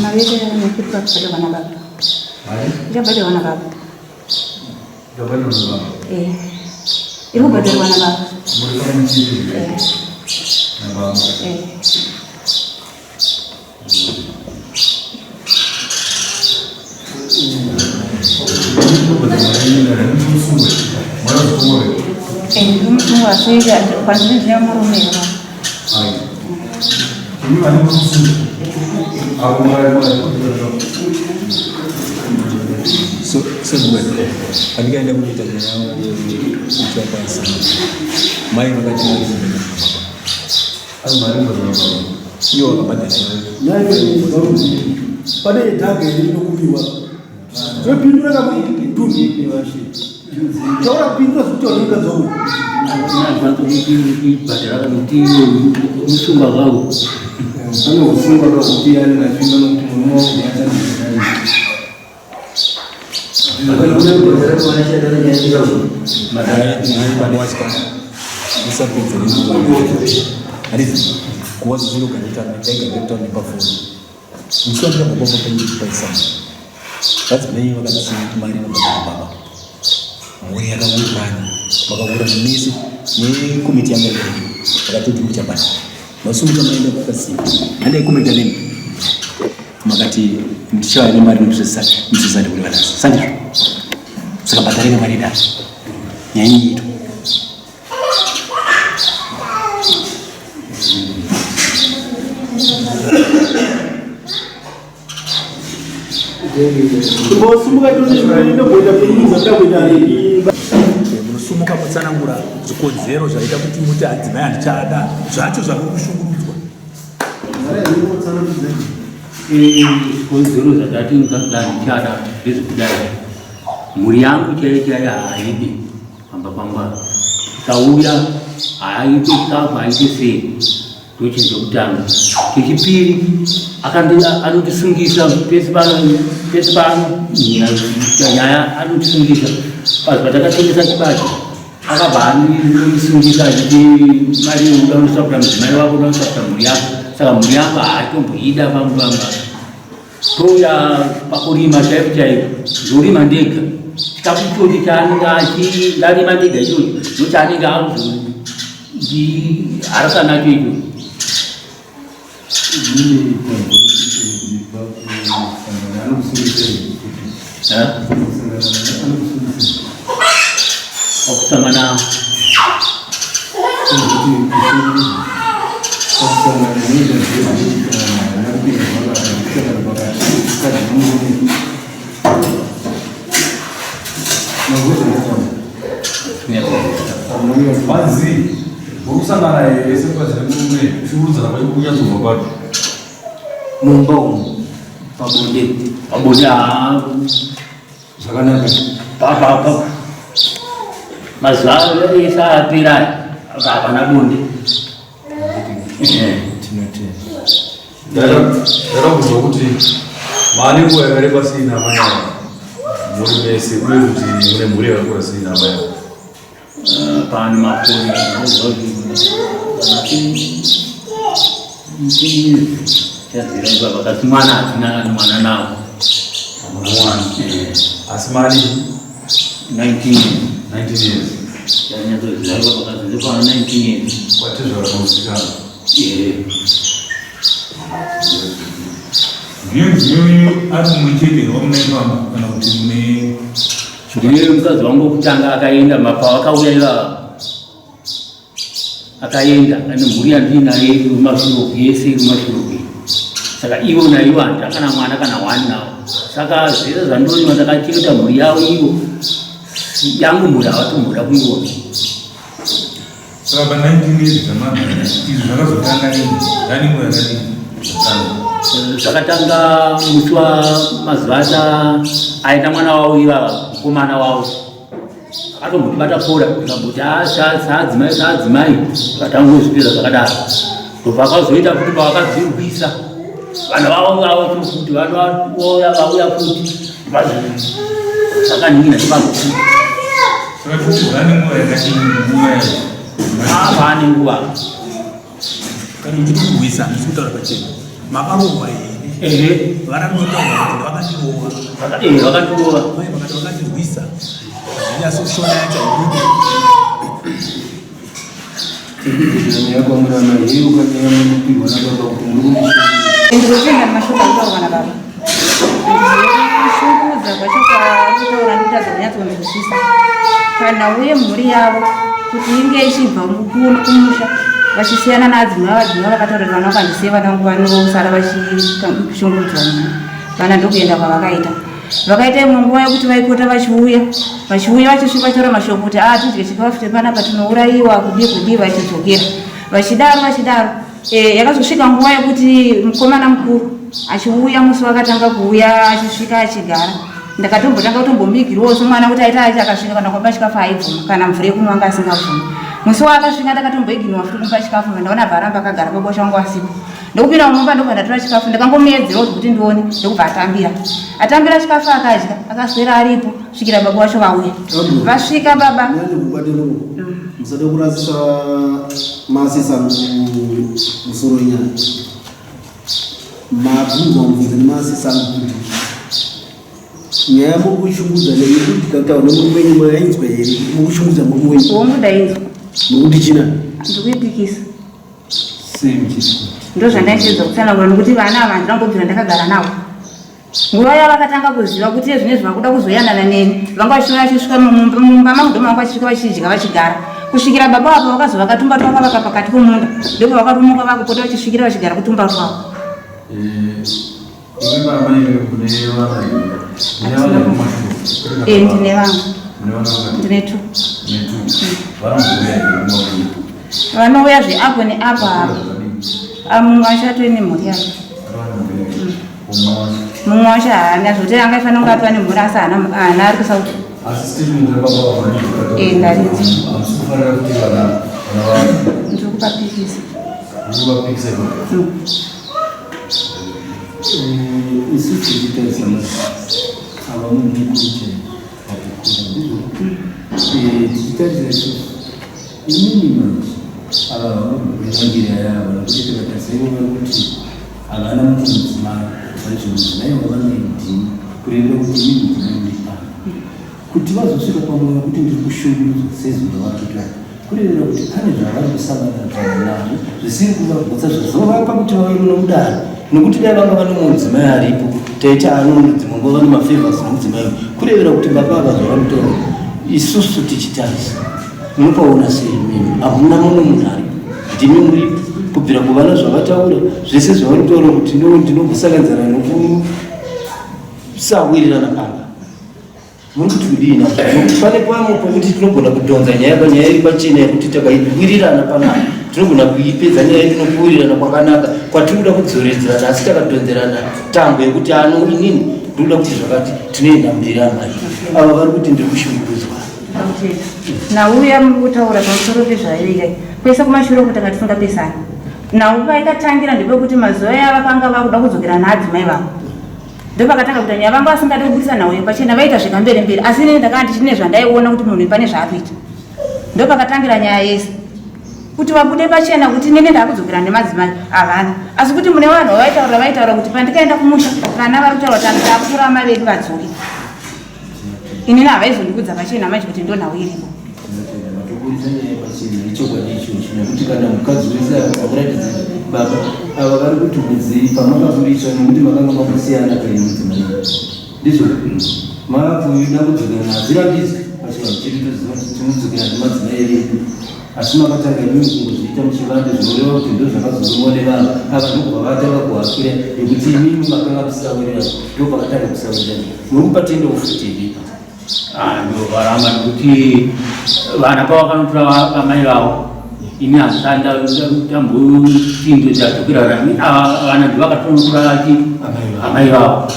Mari yekubhadharwa nababa. Ichabhadharwa nababa. Eh. Iri kubhadharwa nababa. Eh. Eh. Ndimusungwa asi kwandiri ndine murume So, so pandikaenda kunoita nyaya yekutsvaka mai vakati Iyo wakabhadhara Pane yedhaga here inokupiwa? Topindura kakuti taura kupindura zvekuti wanoita zvawo. Kubhadhara kuti musungwa zvavo. Pane usungwa kakuti yani nachimba nokuti murume wangu achandidai. Handiti kuwa zviro ukandiita ndaiga ndikutaura nepafoni musi wandakabva kwamba paisana vadzimai vakati mari inobhadhara baba mhuri yakawirirana vakawirirana mese nekomiti yanga iripo vakatoti muchabhadhara vasumuka maenda kwakasimba handai komiti nemi Makati ndichauya nemari nokusazande kuri vanasi sandizvo saka bhadharika mari dai nyaya iyi ito Munosumuka motsanangura zvikonzero zvaita kuti muti adzimai handichada zvacho zvave kushungurudzwa. Zvikonzero zvatati handichada ndezvekudai mhuri yangu chaiyo chaiyo haaidi pamba pamba ikauya haaite chikafu haaite sei ndochinhu chekutanga chechipiri anotisungisa pese pese paanoita nyaya anotisungisa pazi patakatengesa chibage akabva anisungisa achiti mari uda unosapura mudzimai wako uda unosapura mhuri yako saka mhuri yangu haatomboida pamupamba touya pakurima chaipo chaipo ndorima ndega chikafu ichocho chaanenge achindarima ndega ichocho ndochaanenge akuzondiharasa nacho ichocho. Pakusangana Hanzi uri kusangana here semukadzi nemurume kushungurudzana kwacho kunyatsobva papi? Mumba umu pabonde pabonde haa zvakanaka papa mazuva ese apera hapana bonde. Ndakabvunzwa kuti maane nguva yakareba sei namai ava muri mese uye kuti mune mhuri yakakura sei namai ava? Pane makore chazira ipapa kasi mwana hatina kana mwana nawo. Mwana asi mari 19 19 years Yanyatsoziva ipapa kasi ndepana 19 years. Kwatezvara pamusikana. Ndiye mudzimai wenyu ari mumwe chete here wamunai pamba kana kuti mune Ndiye mukadzi wangu wekutanga akaenda mapawakauya ivava akaenda ane mhuri yandiinayo iri kumashure yese iri kumashure saka ivo naivo handina kana mwana kana one navo saka zvese zvandorima ndakachengeta mhuri yavo ivo yangu mhuri havatomboda kuiona. Saka pa 19 years dzamagara izvi zvakazotanga rini? Zvane nguva yakadini zvatanga? Zvakatanga musi wa mazuva ata aenda mwana wavo ivava mukomana wavo akatombotibata kora tikamboti ah, saadzimai saadzimai akatanga kuzvipedza zvakadaro ndobva akazoita futi pavakazvirwisa vanhu vavo vavo futi vanhu vauya vauya futi zvakaningina ipapo Saka toti zvane nguva yakadini nguva yacho? Ah, pane nguva. Kana uchiti kurwisa handisi kutaura pachena. Makarohwa here? Ehe. Vana vanotaura kuti vakandirova. Vakandirova. Mai vakati vakandirwisa. Zvinyatsoshona yacho haibudi. Ndinotenda mashoko anotaurwa nababa. Kushungurudza kwacho kwaakutaura ndikutadza kunyatsonzwisisa. Kana uye mhuri yavo kuti inge ichibva kuno kumusha vachisiyana naadzimai vadzimai vakataura kuti vana vakandisiya vana vangu vanosara vachishungurudzwa neni. Vana ndokuenda kwavakaita. Vakaita imwe nguva yekuti vaipota vachiuya vachiuya vachisvika vachitaura mashoko kuti a tidye chikafu chepanapa tinourayiwa kudii kudii vachidzokera vachidaro vachidaro. E, yakazosvika nguva yekuti mukomana mukuru achiuya musi wakatanga kuuya achisvika achigara ndakatombotanga kutombomigirwawo somwana kuti aita achi akasvika kana kwapa chikafu aibvuma kana mvura yekunwa anga asingabvumi musi waakasvika ndakatomboiginwa futi kumupa chikafu ndaona abva aramba akagara baba changu asipo ndokupinda mumba ndobva ndatora chikafu ndakangomuedzerawo zvekuti ndione ndokubva atambira atambira chikafu akadya akaswera aripo svikira baba wacho vauya vasvika baba Musada kurasisa masisa musoro wenyaya. Mabvunzwa mubvunzo nemasisa kuti nyaya muri kushungudza nekuti kataura nemurume wenyu mainzwa here muri kushungudza murume wenyu? Hongu ndainzwa. Muri kuti china? Ndikuipikisa. Ndozvandaichiedza kutsanangura nekuti vana ava handina kumbobvira ndakagara navo. Nguva yavakatanga kuziva kuti zvinezvi vakuda kuzoyanana neni, vanga vachiuya vachisvika mumba mangu ndoma vanga vachisvika vachidya vachigara kusvikira baba ava vakazovaka tumba twavakavaka pakati pomunda ndopavakarumuka vakupota vachisvikira vachigara kutumba twavo. Eh, ndine vamwe ndine two vanouya zveapo neapo apo mumwe wacho atove nemhuri yake mumwe wacho haana zvekuti anga aifanira kunge atova nemhuri asi haana ari kusouth eh, ndarinzi ndiri kupapikisa eh, isu tiri kutarisa ava munhu mukuru chaivo Atikura ndizvo eh, tichitarisa isusu inini manje ava vanonangira yavo nekuti tikatarisa ivo vari kuti havana mumwe mudzimai vaizvo mudzimai wavanaye ndini kurevera kuti inini mudzimai ndiri pano kuti vazosvika pamwoyo wekuti ndiri kushungurudzwa sezvo vari kuita kurevera kuti pane zvavari kusangana nazvo zvisiri kuvagutsa zvazovapa kuti vave muno mudare nokuti dai vanga vane mudzimai aripo taita anono dzimwe nguva vane mafavors nomudzimai kurevera kuti baba ava zvavari kutaura isusu tichitarisa munopaona sei mimi hamuna mumwe munhu aripo ndimi muripo kubvira kuvana zvavataura zvese zvavari kutaura kuti ndinokusanganidzana nokusawirirana pamba Muri kuti kudii nazvo? Nokuti pane pamwe pokuti tinogona kudhonza nyaya panyaya iri pachena yekuti takaiwirirana panapa tinogona kuipedza nyaya yedu nokuwirirana kwakanaka kwatiri kuda kudzoredzerana asi takadhonzerana tambo yekuti ano inini ndinoda kuti zvakati tinoenda mberi amai ava vari kuti ndiri kushungurudzwa nauya muri kutaura pamusoro pezvaive kwese kumashure uku tanga tisingapesani nhau paikatangira ndepekuti mazuva yavakanga vakuda kudzokera naadzimai vavo Ndopakatanga kuita nyaya vanga vasingade kubudisa nhau yepachena vaita zvekamberi mberi asi inini ndakanga ndichine zvandaiona kuti munhu pane zvaakuita. Ndopakatangira nyaya yese kuti vabude pachena kuti inini ndakudzokera nemadzimai havana asi kuti mune vanhu vavaitaura vaitaura kuti pandikaenda kumusha vana vari kutaura kuti ndakutora amai vedu vadzoke inini havaizondikudza pachena manje kuti ndonhau iripo Matoburitsa nyaya pachena ichokwadi ichocho nekuti kana mukadzi wese akuratidza baba ava vari kuti mudzii pamakaburitsa nekuti makanga makasiyana kare mudzimai ndizvo makuda kudzokera hazvirambidzwe pachivanhu chedu toziva kuti tinodzokera nemadzimai edu asi makatanga imimi kungozviita muchivande zvinoreva kuti ndo zvakazorumwa nevanhu ava ndokubva vatanga kuhakira nekuti imimi makanga musawirirana ndopakatanga kusawirirana muri kupa tendewo futi here Ah, ndovaramba nekuti vana pavakanotora vamai vavo ini handisandambotindo ndadzokera vana ndovakatonotora vati amai vavo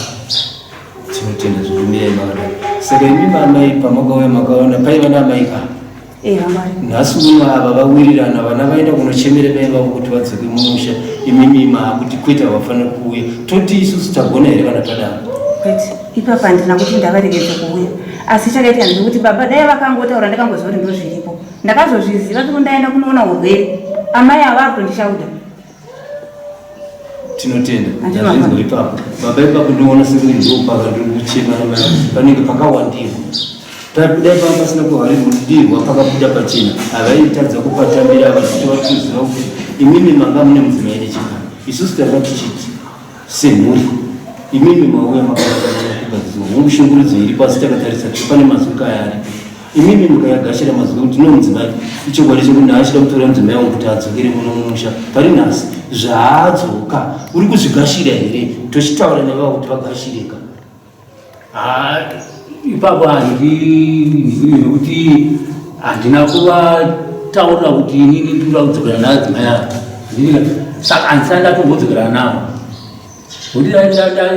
tinotenda zvirumirai makadai saka imi mamai pamakauya makaona paiva naamai ka Eh, nhasi uno ava vawirirana vana vaenda kunochemera mai vavo kuti vadzoke mumusha imimi maakuti kwete havafaniri kuuya toti isusu tagona here kana tadaro kwete ipapa handina kuti ndavaregedze kuuya asi chakaitika ndekuti baba dai vakangotaura ndakangoziva kuti ndozviripo ndakazozviziva kuti ndaenda kunoona urwere amai ava akutondishauda. Tinotenda ndazvinzwa ipapo baba, ipapo ndinoona sekunge ndopaka ndiri kuchema namai panenge pakawandirwa dai panga pasina kuwandirwa pakabuda pachena havaitadza kupatambira vachiti vatoziva kuti imimi manga mune mudzimai nechikana isusu tanga tichiti semhuri imimi mauya makakugadzirwa hongu shungurudzo iri pasi takatarisa kuti pane mazuka aya aripo imimi mukayagashira mazuva ekuti no mudzimai ichokwadi chekuti ndaachida kutora mudzimai wangu kuti adzokere muno mumusha pari nhasi zvaadzoka uri kuzvigashira here tochitaura nevavo kuti vagashireka ipapo handi nekuti handina kuvataurira kuti inini ndikuda kudzokera naadzimai ava saka handisati ndatombodzokera navo kuti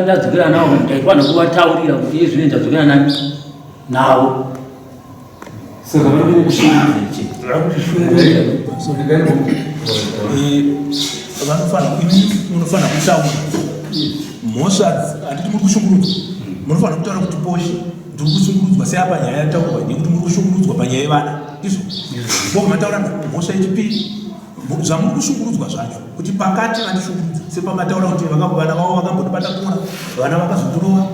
ndadzokera navo ndaifanira kuvataurira kuti iye zvino ndadzokera nani navo saka vari kukushungurudza chete vanofanira imi munofanira kutaura mhosva handiti muri kushungurudzwa munofanira kutaura kuti poshi ndiri kushungurudzwa seapa nyaya yataurwa yekuti muri kushungurudzwa panyaya yevana ndizvo bobva mataura mhosva yechipiri zvamuri kushungurudzwa zvacho kuti pakati vandishungurudza sepamataura kuti vana vavo vakambondibata kura vana vakazondirova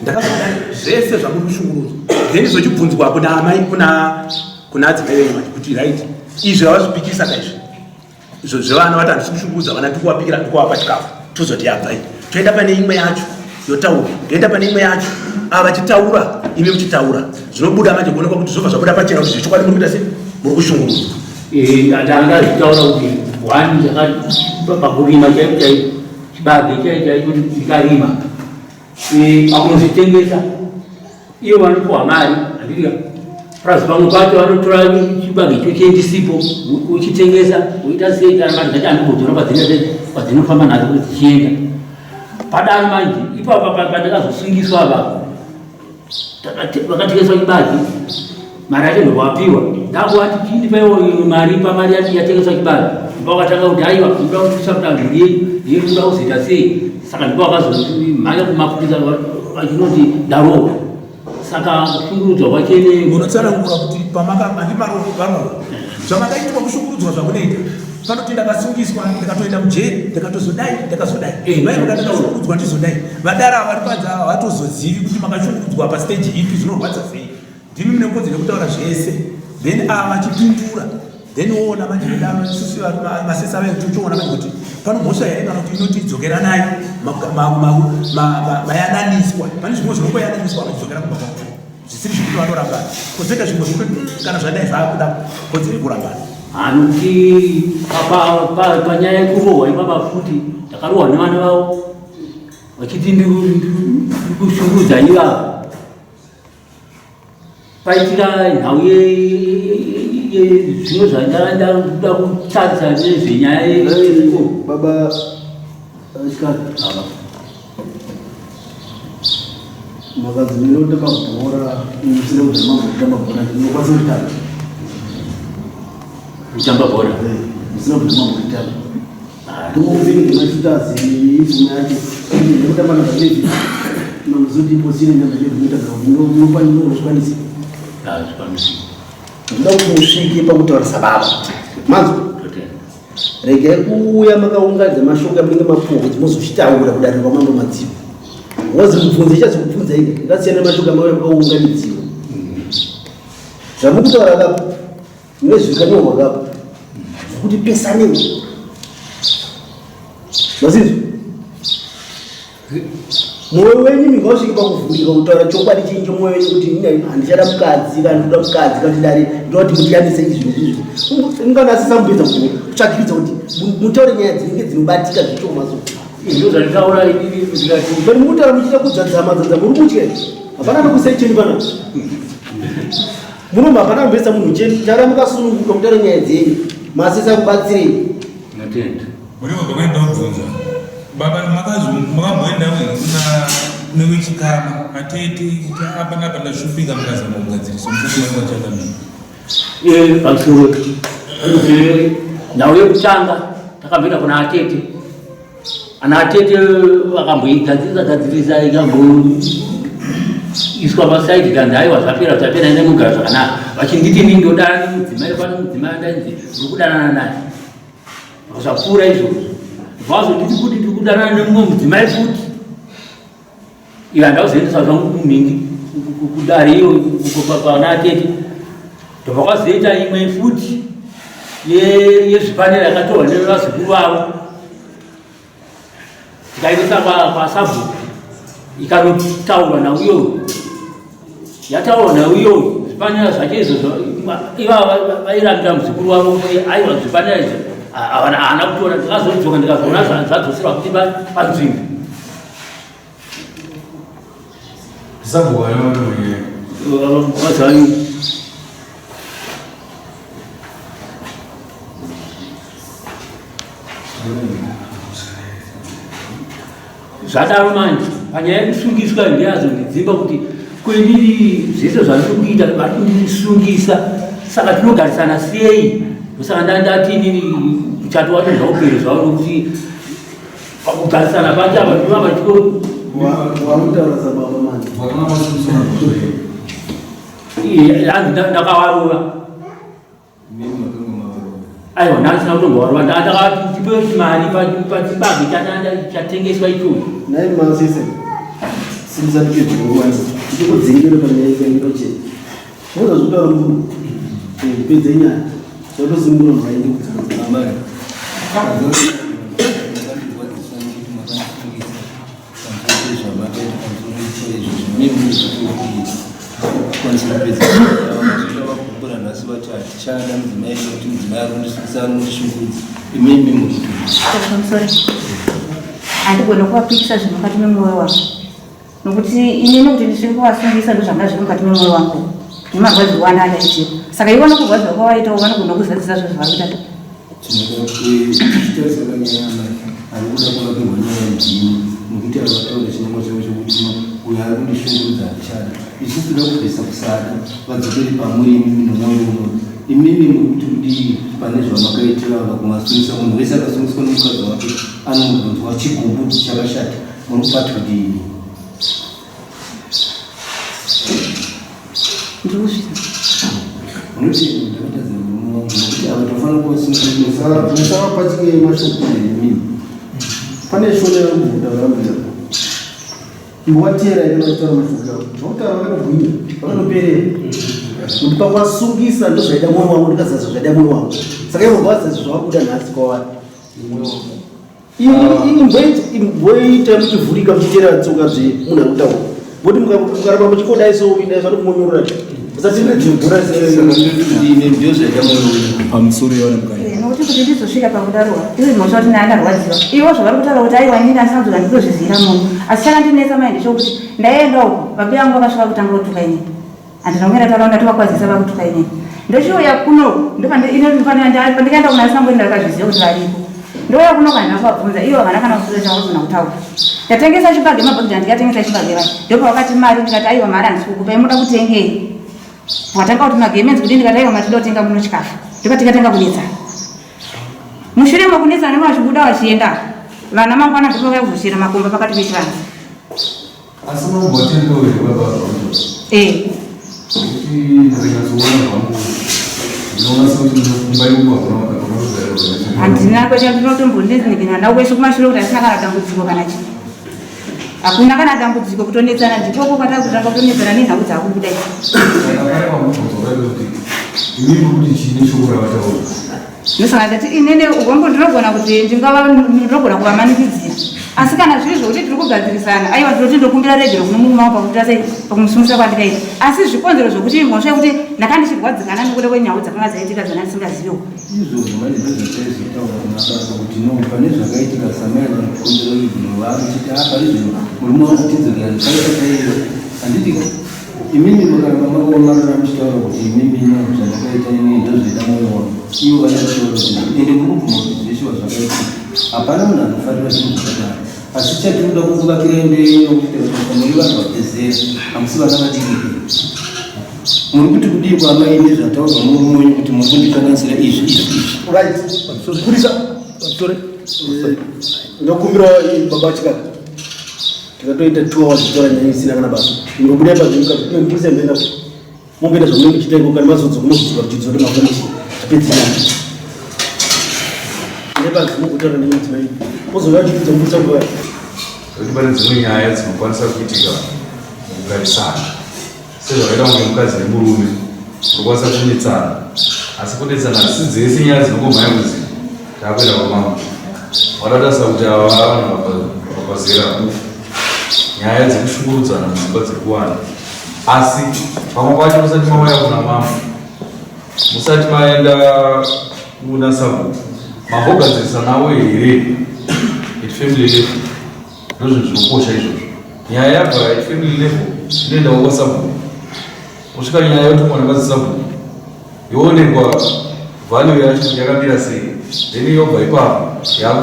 ndakazodai zvese zvamuri kushungurudzwa then zvochibvunzwa kuna amai kuna kuna adzimai venyu manje kuti right izvi havazvipikisa ka izvi izvo zvevana vati handisi kushungurudza vana ndikuvapikira ndikuvapa chikafu tozoti yabvai toenda pane imwe yacho yotaura toenda pane imwe yacho ava vachitaura imi muchitaura zvinobuda manje kuonekwa kuti zvobva zvabuda pachena kuti zvechokwadi muri kuita sei muri kushungurudzwa eh, ndanga zvichitaura kuti one pakurima chaipo chaipo chibage chaipo chaipo ndikarima eh, pakunozvitengesa iyo vanopiwa mari handitika plus pamwe pacho vanotora chibage icho chiendisipo uchitengesa uita sei kana mari dzacho andimbodzora padzinofamba nadzo kuti dzichienda padaro manje ipapa pandakazosungiswa apa vakatengeswa chibage mari yacho ndovapiwa ndakuati chindipaiwo mari pamari yacho yatengeswa chibage ndopakatanga kuti aiwa kuda kutusa kuda mhuri yenyu yeri kuda kuzoita sei saka ndipo vakazomhanya kumapurisa vachinoti ndarohwa saka kushungurudzwa kwachene munotsanangura kuti pamakaandimarohwa zvamakaitwa kushungurudzwa zvamunoita panoti ndakasungiswa ndakatoenda mujeri ndakatozodai ndakazodai eh, vai vakati ndakashungurudzwa ndizodai vadara ava vari panze ava havatozozivi kuti makashungurudzwa pasteji ipi zvinorwadza sei ndimi mune kodzero yekutaura zvese then ava vachipindura then woona manje vedaro isusu masesa vayo tochiona manje kuti pano mhosva here kana kuti inoti dzokeranai mayananiswa pane zvimwe zvinongoyananiswa vachidzokera kumba kwavo zvisiri zvekuti vanorambana kozoita zvimwe zvekuti hmm, kana zvadai zvaakuda kodzero yekurambana anokuti panyaya yekurohwa ipapa futi ndakarohwa nevana vavo vachiti ndikushungurudza ivavo paitika nhau yezvimwe zvandakuda kutarisa nezvenyaya baba makadzimira kutamba bhora musina kuti mambotamba bhora ndinokwanisa kutamba kutamba bhora eh, musina kuti mambotamba ndingovhiri mashooters izimwe yacho ndinotamba namba 11 mamuzoti position namba 11 inotamba unokwanisa hazvikwanisi ndoda kuti musvike pakutaura sababa manzwa Regai kuuya makaunganidza mashoko amunenge mapuwa kuti mozochitaura kudare kwamambo Madziva. Wozi mubvunzo ichazokubvunza ika yakasiyana nemashoko amauya makaunganidziwa. Zvamukutaura kapo nezvikanyorwa kapo zvekuti pesanei. Mazinzwa? Mwoyo wenyu mingausvike pakuvhurika kutaura chokwadi chinyi chomwoyo wenyu kuti ini handichada mukadzi kana ndikuda mukadzi kana ndidare ndoda kuti mutiyanise izvi nezvizvi unganasisa mupedza kutsvakiridza kuti mutaure nyaya dzinenge dzinobatika zvichoma so ndozvanditaura inini ndikati but mukutaura muchiita kudzadzama dzadzama muri kutya hapana nokusei cheni pana munomba hapana kumboisa munhu cheni taura mukasununguka mutaure nyaya dzenyu masisa kubatsirei Ndinotenda. Muri baba kuenda kubvunza. Baba makamboenda kuna newechikama atete kuti apa napa ndashupika mukazama kugadzirisa musati mai wachangamira. Eh, pamusoro. Eh, nhau yekutanga takamboenda kuna atete. Ana atete vakamboigadzirisa gadzirisa ikamboiswa pasaidi kanzi aiwa zvapera zvapera ende mugara zvakanaka. Vachinditi ini ndoda mudzimai pano mudzimai andainzi ndiri kudanana naye. Zvapfuura izvozvo. Vazonditi kuti ndiri kudanana nemumwe mudzimai futi. Iye handauzoendesa zvangu kumhingi kudare iyo pana tete. Ndobva kwazoita imwe futi yezvipanera yakatorwa nevazukuru vavo. Tikaendesa kwasabhuku ikanotaurwa nauyoyo. Yataurwa nauyoyo zvipanera zvacho izvozvo ivava vairambira muzukuru wavo kuti aiwa zvipanera izvo haana kutora. Ndikazodzoka ndikazoona zvadzoserwa kuti panzvimbo. Sabhuku vane vatori Vazani. Zvadaro manje panyaya yekusungiswa ndiyazondidzimba kuti kwenini zvese zvandiri kuita vari kundisungisa saka tinogarisana sei saka ndandati inini muchato wacho zvaupere zvavo nokuti pakugarisana pacho apa ndova vachiko Wakutaura sababa manje. Hanzi ndakavarova. Aiwa ndasina kutombovarova ndakati tipe mari pachibage chatengeswa ichocho. Nhai masese. Simbisa tipedze nguva. Ndikudzingire panyaya yenyu chete. Mozozvitaura munhu. Pedze nyaya. Zvatosimura mhaindi kudzana. Amai. Handigone kuvapikisa zviri mukati memwoyo wangu nokuti inini kuti ndisvike kuvasungisa ndozvanga zviri mukati memwoyo wangu nemarwadziwo anda andaitirwa saka ivo nokurwadziwa kwavaitawo vanogona kuzadzisa zvinhu zvavari kuita. Tinoda kutarisa panyaya yamai ari kuda kuvakirwa nyaya ndini nokuti ava vataura chinangwa chavo chokuti uyo ari kundishungurudza handichada. Isu toda kubvisa kusada vadzokere pamuri imimi nomwoyo uno. Imimi muri kuti kudii pane zvamakaitira ava kumasungisa munhu wese akasungiswa nomukadzi wake anonzwa chigumbu chakashata muri kupati kudii? Unoti ndakatadza murume wangu nokuti ava tofanira kuvasunungura. Musavapachike mashoko imimi. Pane shona yakubuda rambuya. Imbovatera ine vachitaura mashoko avo. Zvakutaura vakatogwinya, vakatoperera. Kuti pakwasungisa ndozvaida mwoyo wangu ndikazadza zvaida mwoyo wangu. Saka ivo ngavazadze zvavari kuda nhasi kwavari. Imboita muchivhurika muchiteera tsoka dzemunhu ari kutaura. Ngokuti mukaramba muchingodai so idai zvano kumonyorora. Musatendere dzimvura pamusoro yewana mukanya. Nokuti kuti ndizosvika pakudaro iwe mhosva kuti ndandarwadziwa. Ivo zvavari kutaura kuti aiwa inini asina kudzoka nditozvizivira munhu. Asi chakandinetsa mai ndechekuti ndaienda uko babi vangu vakasvika kutanga kutuka inini. Handina kumira taura ndatovakwazisa vakutuka inini. Ndochiuya kuno ndopandikaenda kuna Sangweni ndakazviziva kuti variko. Ndouya kuno kana kuvabvunza ivo havana kana kusura chavagona kutaura. Ndatengesa chibage mabhegi ndikatengesa chibage vai. Ndopavakati mari ndikati aiwa mari handisi kukupai muda kutengei. Vakatanga kuti magemenzi kudii ndikati aiwa matida kutenga muno chikafu. Ndopatikatanga kunetsana. Mushure mekunetsana nevachibuda vachienda vana mangwana ndopavauya kuzochera makomba pakati pechivanze. Asi unombotendawo here baba zvauri? Eh. Kuti ndikanyatsoona zvangu ndinoona sekuti kumba ikuko hakuna hakuna kugara zvakanaka. Handina kwete ndinotombonetsekana nawo kwese kumashure kuti asina kana dambudziko kana chii. Hakuna kana dambudziko kutonetsana ndikoko kwatava kutanga kutonetsana nenhau dzakubuda idzi. Saka pane pamubvunzo wakaita kuti imimi muri kuti chii neshoko ravataura? Ndosaka ndati inini hongu ndinogona kuti ndingava ndinogona kuvamanikidzira asi kana zviri zvokuti tiri kugadzirisana aiwa ndinoti ndokumbira regero kuno murume wangu pakuita sei pakumusungisa kwandikaita asi zvikonzero zvokuti mhosva yekuti ndanga ndichirwadzikana nekuda kwenyau dzakanga dzaitika dzana ndisingaziviwo Izvozvo manje ndozvataizotaura kuna baba kuti no pane zvakaitika samai vanokukonzera izvi vakuchiti a pari zvino murume wangu tidzokerane paita chaiyo handiti Imimi mukaramba makaomarara muchitaura kuti imimi no zvandakaita inini ndozvaida mwoyo wangu ivo vanotaura kuti ende muri kubvuma kuti zveshuwa zvakaitika hapana munhu anofarira zvinhu zvakadaro asi chatinoda kukuvakira imba yenyu nokuti tikatarisa muri vanhu vabve zera hamusi vana vadiki muri kuti kudii kwaamai nezvataurwa murume wenyu kuti muri kundikanganisira izvi izvi izvi Right. Kurisa. Ndokumbira baba chikaka. Tikatoita 2 hours tichitaura nyaya isina kana basa. Ingobuda pazvimuka mupurisa mboenda momboita zvamunenge muchiita iko kana mazodzoka mozodzoka muchidzora makomishi tipedze nyaya. Nepazi mugutaura nemudzimai mozouya uchipidza mubudza nguva. Nekuti pane dzimwe nyaya dzinokwanisa kuitika mukugarisana, sezvakaita kunge mukadzi nemurume unokwanisa kunetsana, asi kunetsana hasi dzese nyaya dzinongomhanya kunzi taakuenda kwamambo. Wadatarisa kuti ava vanhu vabva zera, nyaya dzekushungurudzana mudzimba dziri kuwanda, asi pamwe pacho musati mauya kuna mambo, musati maenda kuna sabhuku, mambogadzirisa navo here at family level? Ndozvinhu zvinokosha izvozvo. Nyaya yabva at family level inoendawo kwasabhuku, kusvika nyaya yotumwa nemadzisabhuku, yoonekwa value yacho kuti yakamira sei, then yobva ipapo yakuzoya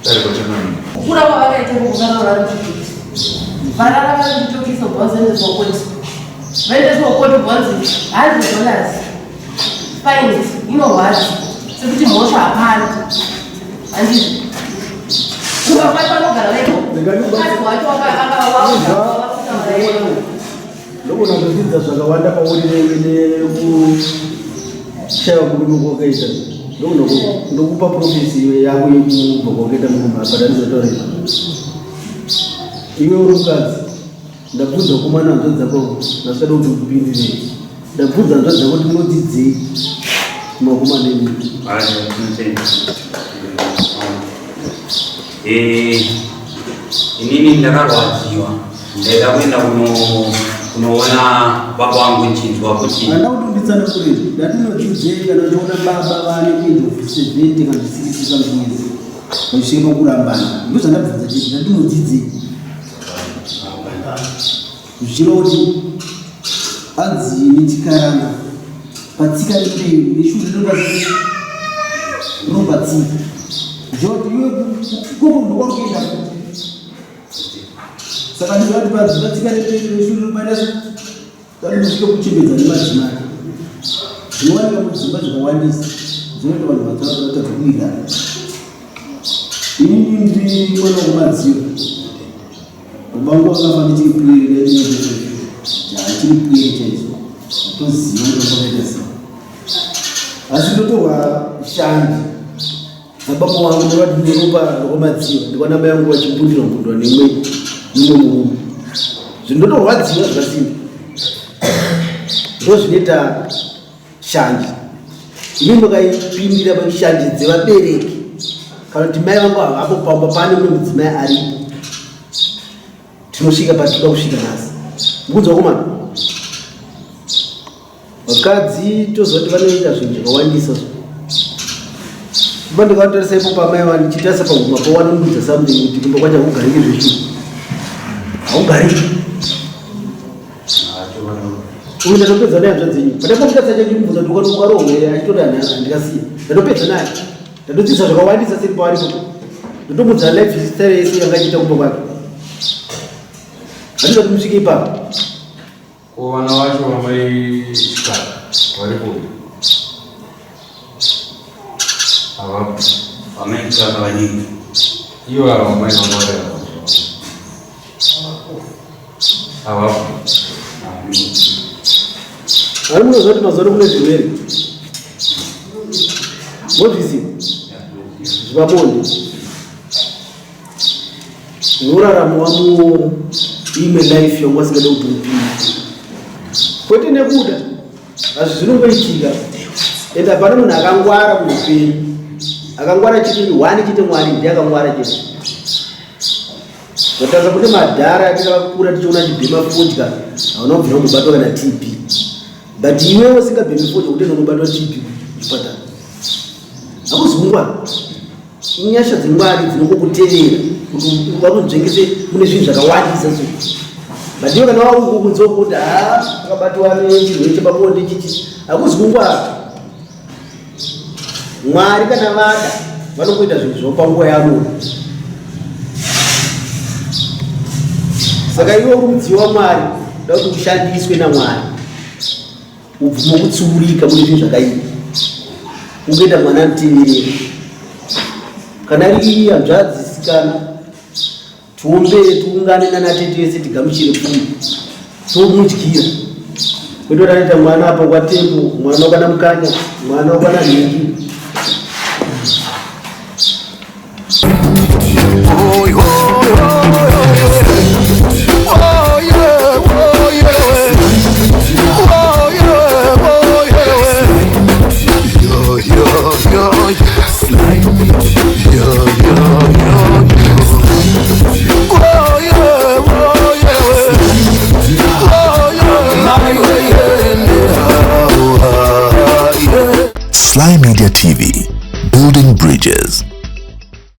kudare kwachangamira. Kukura kwavakaita kukarara vari muchitokisi, varara vari muchitokisi, obva vazoendeswa koti, vaendeswa koti bvanzi $100 fine. Inorwadza sekuti mhosva hapana, handizvo? Kuva kwacho vanogara vaiko, mukadzi wacho akawakutaura. Ndogona kudzidza zvakawanda pauri nekushaiwa murume kwakaita. Ndogona ndokupa prophecy yako yekubva kwakaita murume apa. Dandizotaura izvo, iwe uri mukadzi. Ndabvunza kumana hanzvadzi dzako, ndasada kuti upindirei. Ndabvunza hanzvadzi dzako kuti munodzidzei kumakomana imi. Inini ndakarwadziwa, ndaida kuenda kunoona baba vangu nchinzwa kuti Handa kuti unditsana kure. Ndati unodzidzei kana uchiona baba vane age of 70 kana 60 something years vachisvika pakurambana? Ndo zvandabvunza chete. Ndati unodzidzei, zvichireva kuti anzi nechikaranga patsika nemberi neshure rinopa tsika, zvichireva kuti iwe koko ndokwauri kuenda futi. Saka ndizvati patsika nemberi neshure rinopaita kusvika kuchembedza nemadzimai zvinowanika mudzimba zvakawandisa zvinoita vanhu vatadza kuwirirana. Inini ndiri mwana wekuMadziva. Baba vangu vakafa ndichiri pwere, chiri pwere chaizvo, atoziva kuti vakaita sei, asi ndotorwa shanje dzababa wangu ndovati neropa rwamadziva. Ndikwana mai vangu vachimbundirwa mbundirwa nemwe mumwe murume, zvindotorwadziwa zvakasimba. Ndo zvinoita shanje. Ini mukaipindira pashanje dzevabereki, kana kuti mai vangu havapo pamba, pane mumwe mudzimai aripo, tinosvika patinoda kusvika nhasi. Mukudzi wakomana, vakadzi toziva kuti vanoita zvinhu zvakawandisa. Kumba ndikatarisa ipo pamai vani, ndichitarisa paguma pawanondudza something kuti kumba kwacho hakugariki zveshuwa, haugariki. Uyu ndatopedza naye hanzvadzi yenyu. Pandakapita sacha ndimubvunza kuti ukarohwa here, achitoti handikasiya. Ndatopedza naye, ndatodzidza zvakawandisa siri paaripo. Ndotomudza life style yese yanga achiita kumba kwake. Handizati musvike ipapo. Ko vana vacho vamai Chikara varipo? Havapo. Vamai Chikara vadiki? Ivo ava vamai vanga vari ava havapo. Ari munoziva kuti mazuva ano kune zvirwere, mozviziva, zvepabonde. Unorarama wamu imwe life yanga usingade kuti upinde, kwete nekuda hazvi, zvinongoitika. Ende hapana munhu akangwara muupenyu. Akangwara chete one chete, Mwari ndiye akangwara chete. Zvatadza kune madhara atikakura tichiona achibhema fodya, hauna kubvira kumbobatwa kana TB, but iwewe usingabhemi fodya kuti unobatwa TB kuchipatara, hakuzi kungwara. Inyasha dzeMwari dzinongokutevera kuti vakunzvengese mune zvinhu zvakawandisa. So but iwe kana wakukunze kuti ha akabatwa nechirwere chepabonde chichi, hakuzi kungwara. Mwari kana vada vanongoita zvinhu zvavo panguva yavanoda. Saka iwe uri mudziyo waMwari, da kuti ushandiswe naMwari, ubvumo kutsiurika mune zvinhu zvakaipa, ungoita mwana anoteverera. Kana iri hanzvadzi sikana, tiombere, tiungane nanatete vese, tigamuchire pfuma, tomudyira, kwete kuti anoita mwana apo kwatembo, mwana wakana mukanya, mwana wakana nhingi. yeah. Slime it, yeah, yeah, yeah. Oh yeah, oh yeah. Oh yeah, my way, yeah. Sly Media TV, building bridges.